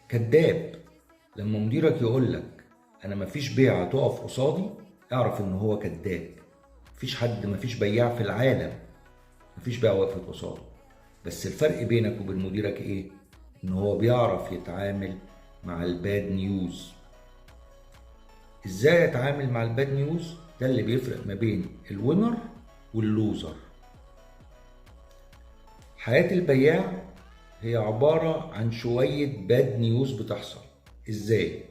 كذاب. لما مديرك يقول لك انا مفيش بيعه تقف قصادي، اعرف ان هو كذاب. مفيش حد، مفيش بياع في العالم مفيش بيعه وقفت قصاده. بس الفرق بينك وبين مديرك ايه؟ ان هو بيعرف يتعامل مع ال bad news. ازاي يتعامل مع ال bad news؟ ده اللي بيفرق ما بين ال winner وال loser. حياة البياع هي عبارة عن شوية bad news بتحصل. ازاي؟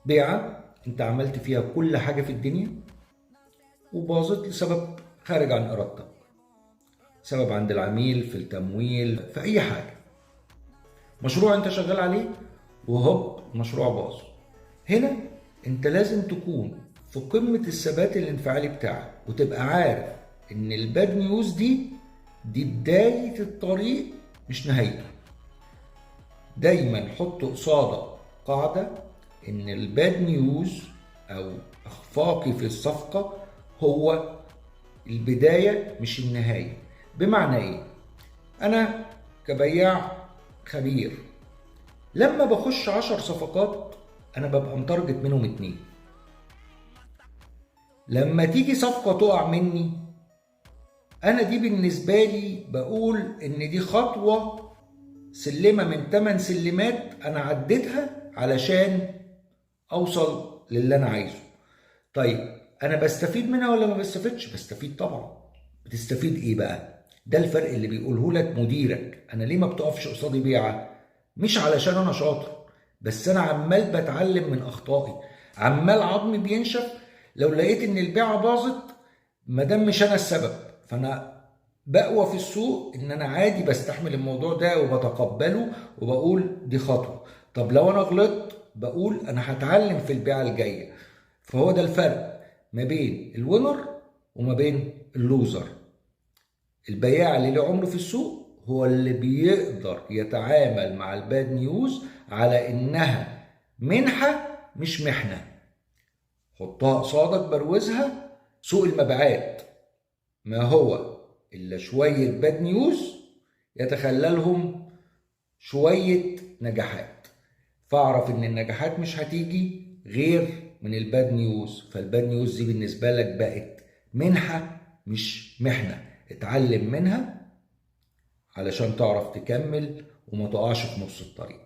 بيعة انت عملت فيها كل حاجة في الدنيا وباظت لسبب خارج عن ارادتك، سبب عند العميل، في التمويل، في اي حاجة. مشروع انت شغال عليه وهوب مشروع باظ. هنا انت لازم تكون في قمة الثبات الانفعالي بتاعك، وتبقى عارف ان ال bad news دي بداية الطريق مش نهايته. دايما حط قصادك قاعدة ان ال bad news او اخفاقي في الصفقة هو البداية مش النهاية. بمعنى ايه؟ انا كبياع خبير لما بخش 10 صفقات انا ببقى متارجت منهم 2. لما تيجي صفقة تقع مني انا دي بالنسبة لي بقول ان دي خطوة سلمة من 8 سلمات انا عديتها علشان اوصل للي انا عايزه. طيب انا بستفيد منها ولا ما بستفيدش؟ بستفيد طبعا. بتستفيد ايه بقى؟ ده الفرق اللي بيقوله لك مديرك. انا ليه ما بتقفش قصادي بيعة؟ مش علشان انا شاطر، بس انا عمال بتعلم من اخطائي، عمال عظمي بينشف. لو لقيت ان البيعة باظت ما دام مش انا السبب، فانا بقوى في السوق ان انا عادي بستحمل الموضوع ده وبتقبله وبقول دي خطوة. طب لو انا غلطت بقول انا هتعلم في البيعة الجاية. فهو ده الفرق ما بين ال winner وما بين ال loser. البياع اللي له عمره في السوق هو اللي بيقدر يتعامل مع ال bad news على انها منحة مش محنة. حطها قصادك، بروزها. سوق المبيعات ما هو إلا شوية bad news يتخللهم شوية نجاحات. فاعرف إن النجاحات مش هتيجي غير من ال bad news. فال bad news دي بالنسبة لك بقت منحة مش محنة، اتعلم منها علشان تعرف تكمل وما تقعش في نص الطريق.